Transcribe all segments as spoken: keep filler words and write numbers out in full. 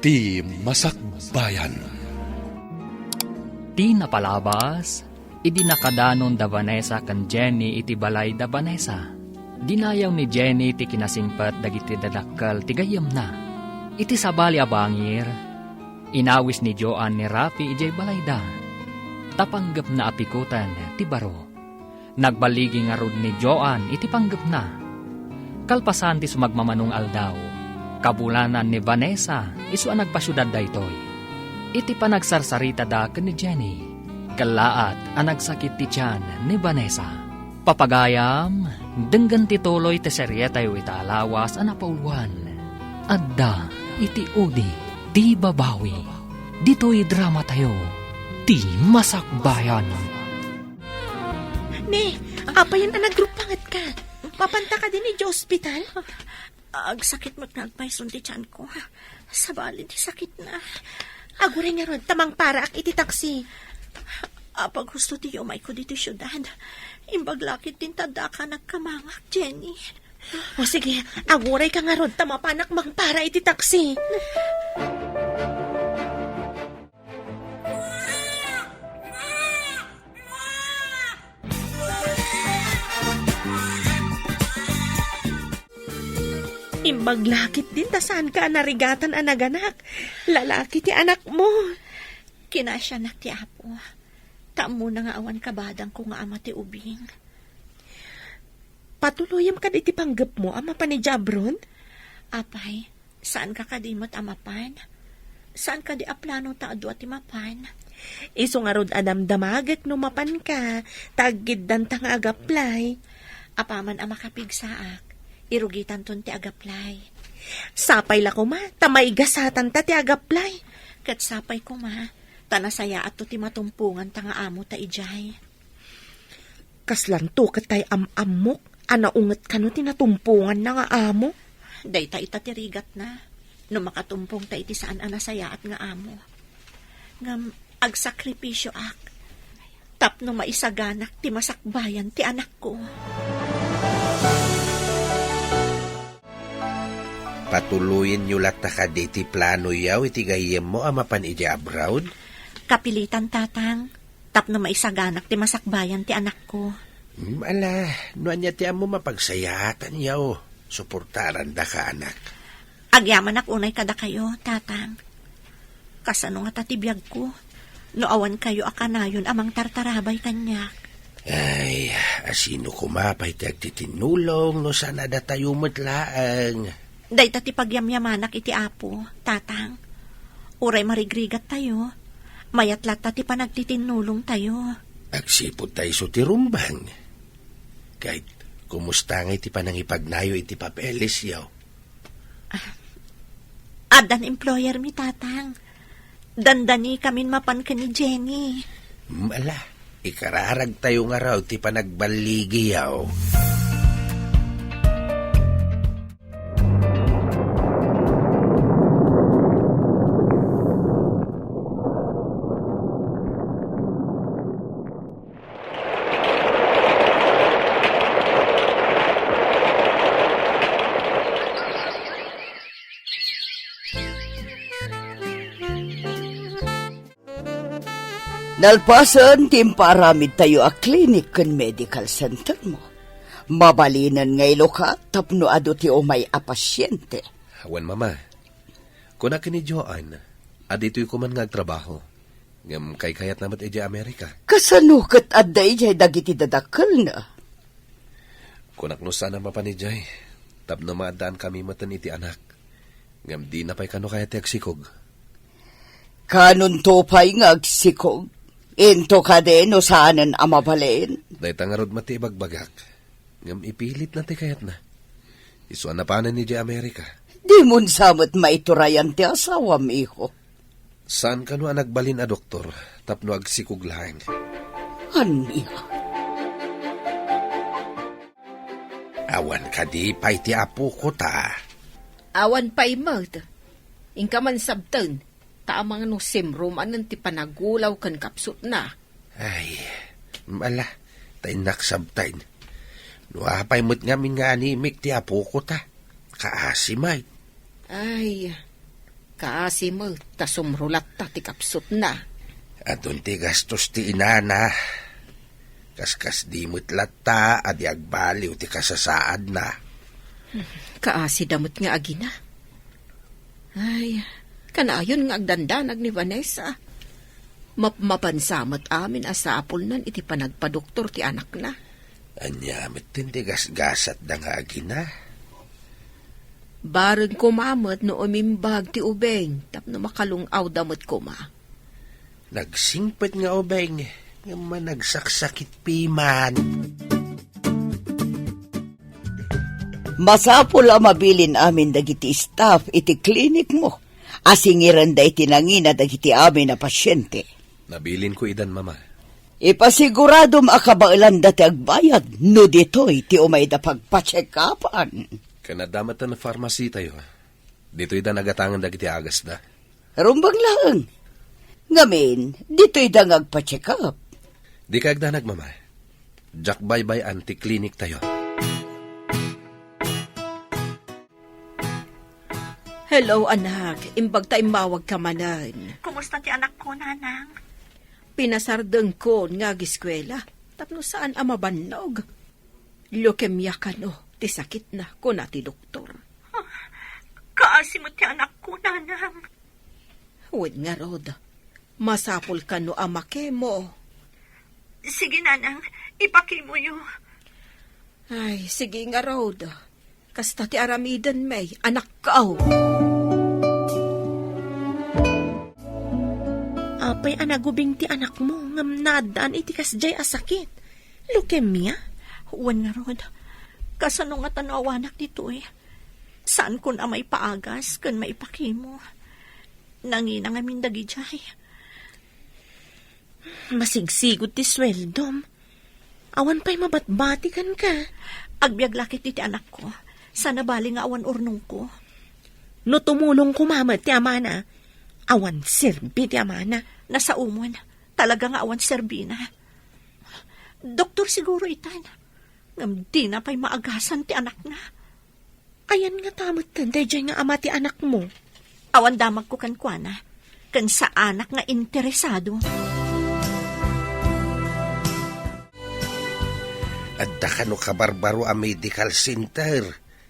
Ti Masakbayan. Ti napalabas, idi nakadanon da Vanessa ken Jenny iti balay da Vanessa, dinayaw ni Jenny ti kinasingpet dagiti dadakkel ti gayyemna. Iti sabali a bangir, inawis ni Joan ni Rafi idiay balayda, ta panggepna a pikoten ti baro. Nagballigi ngarud ni Joan iti panggepna. Kalpasan ti sumagmamano nga aldaw, kabulanan ni Vanessa isu a nagpasiudad daytoy. Iti panagsarsaritada ken ni Jenny, kellaat a nagsakit ti tian ni Vanessa. Papagayam, denggen ti tuloy ti serietayo ita a lawas a napauluan. Adda iti udi ti babawi. Ditoy dramatayo, Ti Masakbayan. Ne, apayen a nagruppangetka? Mapanta kadi idiay ospital? Agsakit met nga agpayson ti tianko. Sabali ti sakitna. Aguray ngarud ta mangparaak iti taksi. Apag husto ti umayko ditoy siudad. Imbag la ketdin ta adda a nagkamangak, Jenny. O sige, agurayka ngarud ta mapanak mangpara iti taksi. Imbag la ketdin ta saanka a narigatan a naganak. Lalaki ti anakmo. Kinasianak ti Apo. Ta ammona nga awan kabadangko nga ama ti ubing. Patuloyem kadi ti panggepmo a mapan idiay abroad? Apay, saanka kadi met a mapan? Saan kadi a plano ta adu a ti mapan? Isu ngarud a damdamagek no mapanka, ta aggiddanta nga agaplay. Apaman a makapigsaak, irugitanton ti agaplay. Sapay la koma, ta maigasatanta ti agaplay. Ket sapay koma, ta nasayaatto ti matumponganta nga amo ta idiay. Kaslanto ket tay am-ammok a naunget kano ti natumponganna nga amo? Dayta ita ti rigatna, no makatumpongta iti saan a nasayaat nga amo. Ngem agsakripisioak tapno maisaganak ti masakbayan ti anakko. Patuloyenyo latta kadi ti planoyo iti gayyemmo a mapan idiay abroad? Kapilitan, Tatang, tapno maisaganak ti masakbayan ti anakko. Hmm, ala, no ania ti ammo mapagsayaatanyo, suportarandaka, anak. Agyamanak unay kadakayo, Tatang. Kasano ngata ti biagko no awan kayo a kanayon a mangtartarabay kaniak? Ay, asino koma pay ti agtitinnulong no saan a datayo met laeng? Dayta ti pagyamyamanak iti Apo, Tatang. Uray marigrigattayo, mayat latta ti panagtitinnulongtayo. Agsipud ta isu ti rumbeng. Ket, kumusta ngay ti panangipagnayo iti papeles, yaw? Ah, addan employer mi, Tatang. Dandani kamin mapan ken ni Jenny. Hmm, ala, ikararagtayo ngarud ti panagballigi, yaw. Nalpasen ti impaaramidtayo a clinic ken medical center mo, mabalinen nga ilukat tapno adu ti umay a pasiente. Wen, Mama, kuna ken ni Joan a ditoy koman nga agtrabaho, ngem kaykayatna met idiay Amerika. Kasano ket adda idiay dagiti dadakkelna? Kunak no saan a mapan idiay, tapno maaddaankamin metten iti anak. Ngem dina pay kano kayat ti agsikog. Kanonto pay nga agsikog? Into kadi no saanen a mabalin? Dayta ngarud met ti ibagbagak. Ngem ipilitna ti kayatna. Isu a napanen idiay Amerika. Dimon sa met maiturayan ti asawam, iho. Saan kano a nagbalin a doktor tapno agsikog laeng? Ania? Awan kadi pay ti apoko ta? Awan pay met. Inka man sabten, ta amangan no simro manen ti panagulaw ken kapsutna. Ay, ala, ta innak sabten. No apay met ngamin nga animik ti apoko ta, kaasi met. Ay, Kaasi met ta sumro latta ti kapsutna. Adun ti gastos ti inana. Kaskasdi met latta a di agbaliw ti kasasaadna. Kaasida met nga agina. Ay, kanayon nga agdandanag ni Vanessa. Mapmapansa met amin a sapulnan iti panagpadoktor ti anakna. Ania met ti gasgasatda nga agina? Bareng koma met no umimbag ti ubing tapno makalung-awda met koma. Nagsingpet nga ubing, ngem managsaksakit piman. Masapul a mabilin amin dagiti staff iti klinikmo a singirenda iti nangina dagiti amin a pasiente. Nabilinko idan, Mama. Ipasiguradom a kabaelanda ti agbayad no ditoy ti umayda pagpacheck-upan. Ken adda met a pharmacy tayo. Ditoy da nagatangan dagiti agasda. Rumbeng laeng. Ngamin, ditoy da nga agpa-check up. Di ka agdanag, Mama. Diak baybay-an ti klinik tayo. Hello, anak. Imbag ta immawag ka manen. Kumusta ti anakko, Nanang? Pinasardengkon nga agiskuela tapno saan a mabannog. Leukemia kano ti sakitna, kuna ti doktor. Kaasi met ti anakko, Nanang. Wen ngarud, masapul kano a makemo. Sige, Nanang, ipakimoyo. Ay, sige ngarud. Kasta ti aramiden, may anakko. Apay a nagubing ti anakmo ngem naaddaan iti kasdiay a sakit? Leukemia? Wen ngarud, kasano ngata no awanak ditoy? Saankon a maipaagas ken maipakemo. Nangina ngamin dagidiay. Masigsigud ti sueldom. Awan pay mabatbati kenka. Agbiag la ket iti anakko. Sana bali nga awan urnongko. No tumulong koma met ti amana, awan serbi ti amana. Nasaomon. Talaga nga awan serbina. Doktor siguro itan. Ngem dina pay maagasan ti anakna. Ayan ngata metten daydiay nga ama ti anakmo? Awan damagko kenkuana, ken saanak nga interesado. Adda kano kabarbaro a medical center,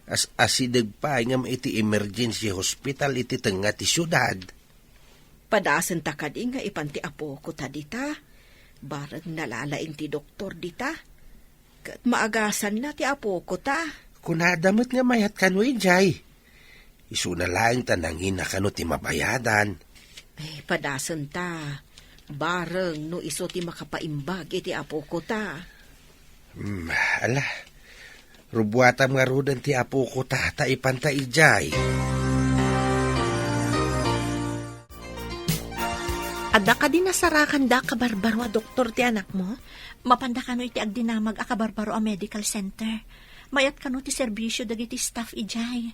as asideg pay ngem iti emergency hospital iti tengnga ti siudad. Padasenta kadi nga ipan ti apokota dita? Bareng nalalaing ti doktor dita. Ket maagasanna ti apokota. Kunada met nga mayat kano idiay. Isuna laeng ta nangina kano ti mabayadan. Ay, padasenta. Bareng no isu ti makapaimbag iti apokota. Hmm, ala. Rubuatam ngaruden ti apokota ta ipanta idiay. Adda kadi nasarakanda a kabarbaro a doktor ti anakmo? Mapanda kano iti agdinamag a kabarbaro a medical center. Mayat kano ti serbisio dagiti staff idiay.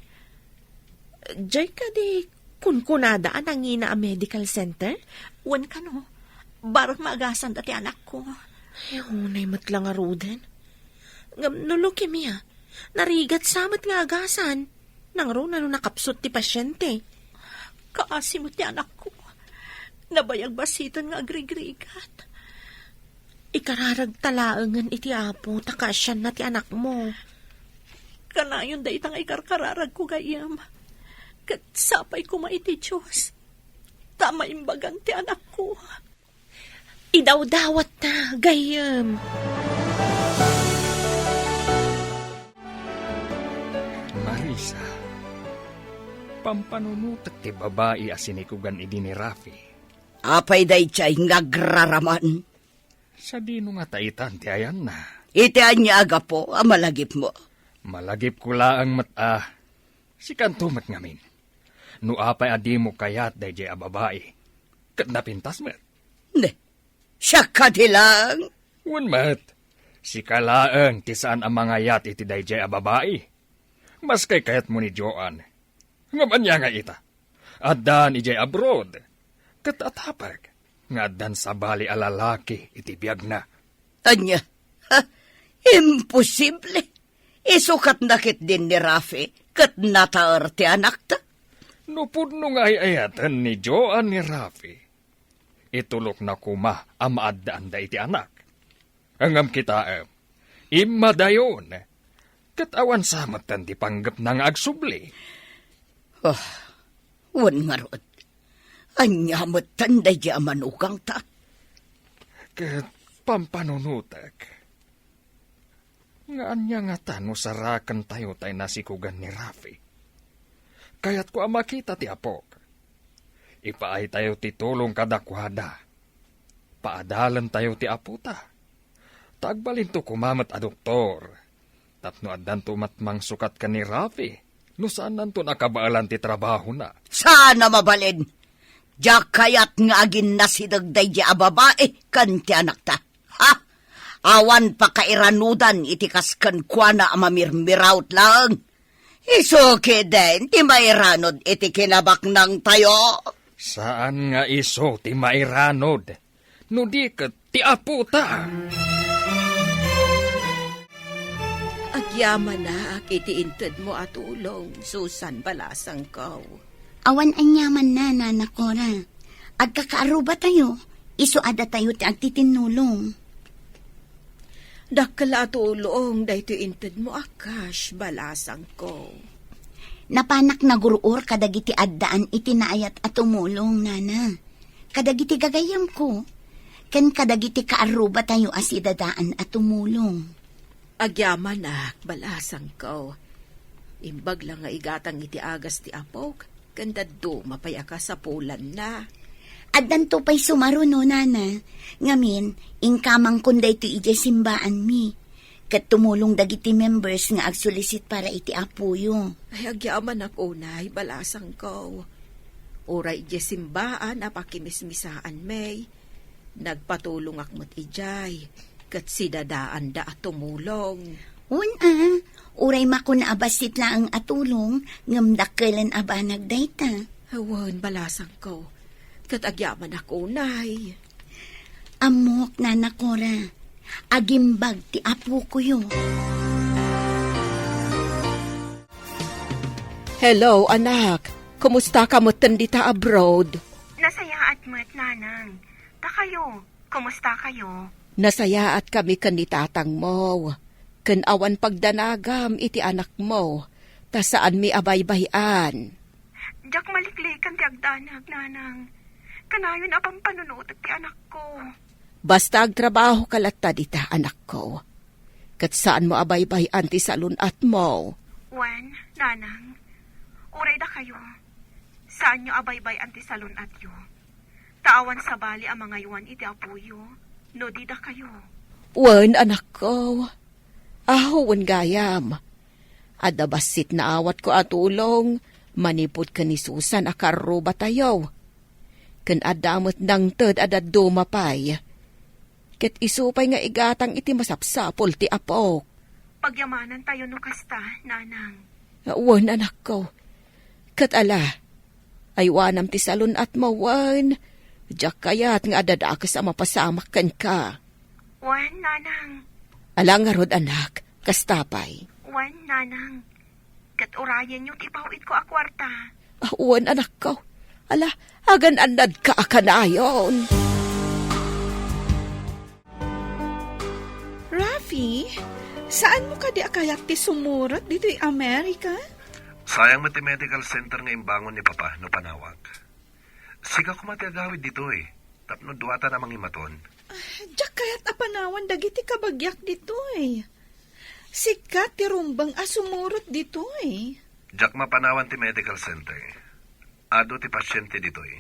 Diay kadi kunkunada a nangina a medical center? Wen kano, bareng maagasanda ti anakko. Ay, unay met la ngaruden. Ngem no leukemia, narigat sa met nga agasan. Nangruna no nakapsut ti pasiente. Kaasi met ti anakko. Nabayag basiten nga agrigrigat. Ikararagta laengen iti Apo ta kaasianna ti anakmo. Kanayon dayta nga ikarkararagko, gayyem. Ket sapay koma iti Dios ta maimbagan ti anakko. Idawdawatta, gayyem. Marisa, pampanunotek ti babai a sinikugan idi ni Rafi. Apay daydiay nga agraraman? Sadino ngata itan ti ayanna? Iti ania a gapu a malagipmo? Malagipko laeng met a sikanto met ngamin. No apay a dimo kayat daydiay a babai, ket napintas met. Ne, siak kadi laeng? Wen met, sika laeng ti saan a mangayat iti daydiay a babai. Maskay kayatmo ni Joan. Ngem ania nga ita? Addan idiay abroad. Ket atapek nga addan sabali a lalaki iti biagna. Ania? Ha? Imposible! Isukatna ketdin ni Rafi ket nataer ti anakta. No pudno nga ay-ayaten ni Joan ni Rafi, itulokna koma a maaddaanda iti anak. Ngem kitaem, immadayon, ket awan sa metten ti panggepna nga agsubli. Ah, wen ngarud, ania metten daydi a manugangta? Ket pampanunotek nga ania ngata no sarakentayo tay nasikogan ni Rafi. Kayatko a makita ti apok. Ipaaytayo ti tulong kadakuada. Paadalentayo ti apota. Ta agbalinto koma met a doktor. Tapno addanto met mangsukat ken ni Rafi no saannanto a kabaelan ti trabahona. Saan a mabalin! Diak kayat nga aginnasideg daydi a babai ken ti anakta. Ha? Awan pakairanudan iti kas kenkuana a mamirmirawt laeng. Isu ketdin ti mairanod iti kinabaknangtayo. Saan nga isu ti mairanod, no di ket ti apota. Agyamanak iti intedmo a tulong, Susan, balasangko. Awan aniamanna, Nana Cora. Agkakaarrubatayo, isu a datayo ti agtitinnulong. Dakkel a tulong daytoy intedmo a cash, balasangko. Napanak nagur-or kadagiti addaan iti naayat a tumulong, Nana. Kadagiti gagayyemko, ken kadagiti kaarrubatayo a sidadaan a tumulong. Agyamanak, balasangko. Imbag la nga igatang iti agas ti apok, ken dadduma pay a kasapulanna. Addanto pay sumaruno, Nana. Ngamin, inkamangkon daytoy idiay simbaanmi. Ket tumulong dagiti members nga agsulisit para iti apoyo. Ay, agyamanak unay, balasangko. Uray idiay simbaan a pakimismisaanmi, nagpatulongak met idiay, ket sidadaanda a tumulong. Wen a, uray makuna a bassit laeng a tulong, ngem dakkelen a banag dayta. Wen, balasangko, ket agyamanak unay. Ammok, Nana Cora, agimbag ti apokoyo. Hello, anak. Kumusta ka metten dita abroad? Nasayaat met, Nanang. Ta kayo, kumusta kayo? Nasayaat kami ken ni tatangmo. Ken awan pagdanagam iti anakmo, ta saanmi a baybay-an. Diak maliklikan ti agdanag, Nanang. Kanayon a pampanunotek ti anakko. Basta agtrabahoka latta dita, anakko. Ket saanmo a baybay-an ti salun-atmo. Wen, Nanang, uray dakayo, saanyo a baybay-an ti salun-atyo. Ta awan sabali a mangaywan iti apoyo, no di dakayo. Wen, anakko. Aho, wen gayam. Adda bassit naawatko a tulong manipud ken ni Susan a karrubatayo. Ken adda met nangted a dadduma pay. Ket isu pay nga igatang iti masapsapul ti apok. Pagyamanantayo no kasta, Nanang. Wen, anakko. Ket ala, aywanam ti salun-atmo wen. Diak kayat nga adda dakes a mapasamak kenka. Wen, Nanang. Ala ngarud, anak, kasta pay. Wen, Nanang. Ket urayenyo ti ipaw-itko a kuarta. Ah, wen, anakko. Ala, agan-annadka a kanayon. Rafi, saanmo kadi a kayat ti sumurot ditoy Amerika? Sayang met ti medical center nga imbangon ni Papa no panawak. Sika koma ti agawid ditoy, tapno duatan a mangimaton. Ah, diak kayat a panawan dagiti kabagiak ditoy. Sika ti rumbeng a sumurot ditoy. Diak mapanawan ti medical center. Adu ti pasiente ditoy.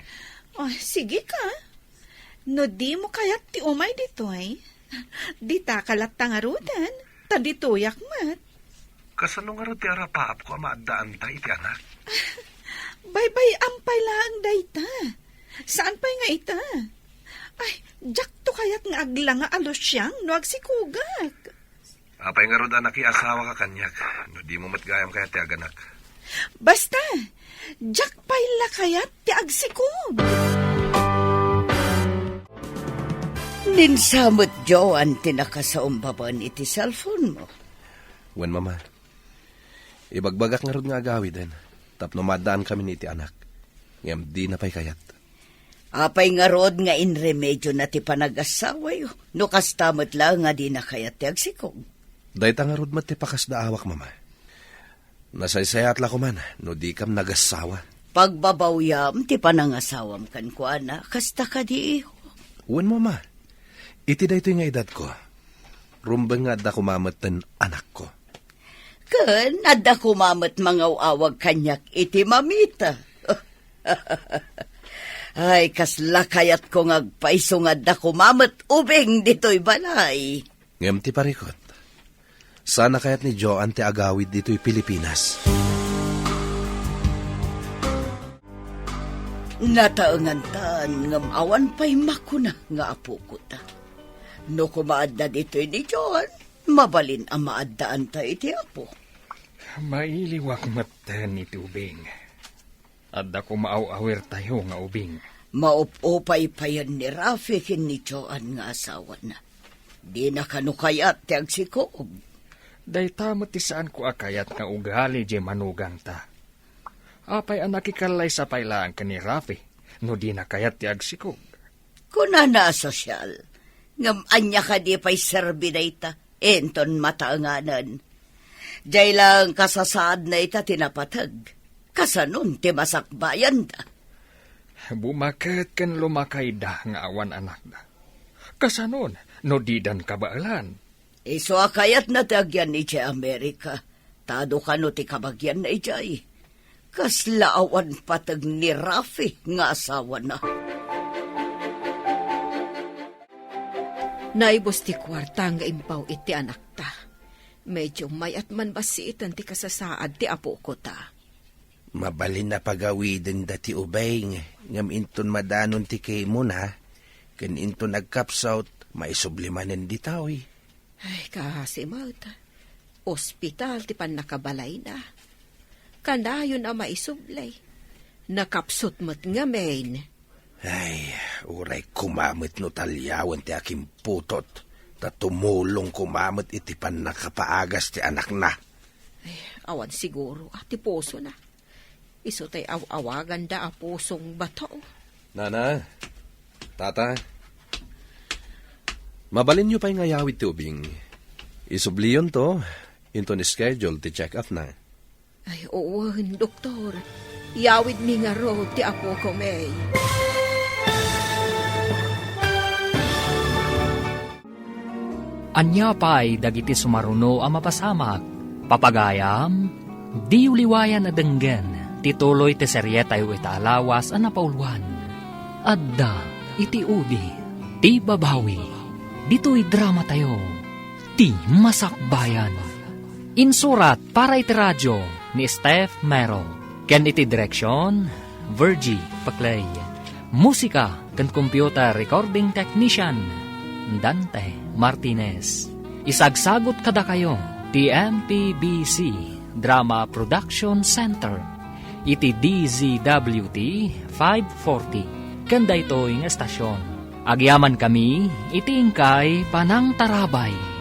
Oh, sige ka. No dimo kayat ti umay ditoy, dita ka latta ngaruden, ta ditoyak met. Kasano ngarud ti arapaapko a maaddaanta iti anak? Baybay-am pay laeng dayta. Saan pay nga ita? Ay, diakto kayat nga aglanga a lusiang no agsikogak. Apay ngarud a nakiasawaka kaniak, no dimo met gayam kayat ti aganak? Basta, diak pay la kayat ti agsikog. Ninsa met, Joan, ti nakasaumbabaen iti cellphone mo? Wen, Mama. Ibagbagak ngarud nga agawiden. tapno maaddaankamin iti anak. Ngem dina pay kayat. Apay ngarud nga inremediona ti panagassawayo, no kasta met la nga dina kayat ti agsikog? Dayta ngarud met ti pakasdaawak, Mama. Nasaysayaat la koman no dikam nagassawa. Pagbabawyam ti panangasawam kenkuana, kasta kadi, iho? Wen, Mama. Iti daytoy nga edadko, rumbeng nga adda koma metten anakko. Ken adda koma met mangaw-awag kaniak iti mamita. Ay, kasla kayatko nga agpayso nga adda koma met ubing ditoy balay. Ngem ti parikut, sana kayat ni Joan ti agawid ditoy Pilipinas. Nataengantan ngem awan pay makuna nga apokota. No koma adda ditoy ni Joan, mabalin a maaddaanta iti Apo. Mailiwak metten iti ubing. Adda koma aw-awirtayo nga ubing. Maup-upay payen ni Rafi ken ni Joan nga asawana. Dina kano kayat ti agsikog. Dayta met ti saanko a kayat nga ugali diay manugangta. Apay a nakikallaysa pay laeng ken ni Rafi no dina kayat ti agsikog? Kunana a sosyal, ngem ania kadi pay serbi dayta? Inton mataenganen. Diay laeng kasasaadna ita ti napateg. Kasanon ti masakbayanda? Bumaket ken lumakayda nga awan anakda. Kasanon no didan kabaelan? Isu a kayatna ti agyan idiay Amerika. Ta adu kano ti kabagianna idiay? Kasla awan pateg ni Rafi nga asawana. Naibus ti kuarta nga imbaw iti anakta. Medio mayat man bassiten ti kasasaad ti apokota. Mabalin a pagawidenda ti ubing, ngem inton madanon ti kimona, ken inton agkapsut, maisubli manen ditoy. Ay, kaasi met. Ospital ti pannakabalayna. Kanayon a maisubli. Nakapsut met ngamin. Ay, uray koma met no taliawen ti akimputot, ta tumulong koma met iti pannakapaagas ti anakna. Ay, awan siguro a ti pusona. Isu tay aw-awaganda a pusong bato. Nana, Tata, mabalinyo pay nga ayawid ti ubing. Isubliyonto, inton schedule ti check-up na. Ay, wen, doktor. Iyawidmi ngarud ti apokon. Ania pay dagiti sumaruno a mapasamak? Papagayam, diyo liwayan a denggen ti tuloy ti serietayo ita a lawas a napauluan. Adda iti udi ti babawi. Ditoy dramatayo, ti Masakbayan. Insurat para iti radio ni Steph Mero, ken iti direksion, Virgie Paclay. Musika ken computer recording technician, Dante Martinez. Isagsagut kadakayo ti M P B C Drama Production Center iti D Z W T five forty ken daytoy nga estasion. Agyamankami iti inkay panangtarabay.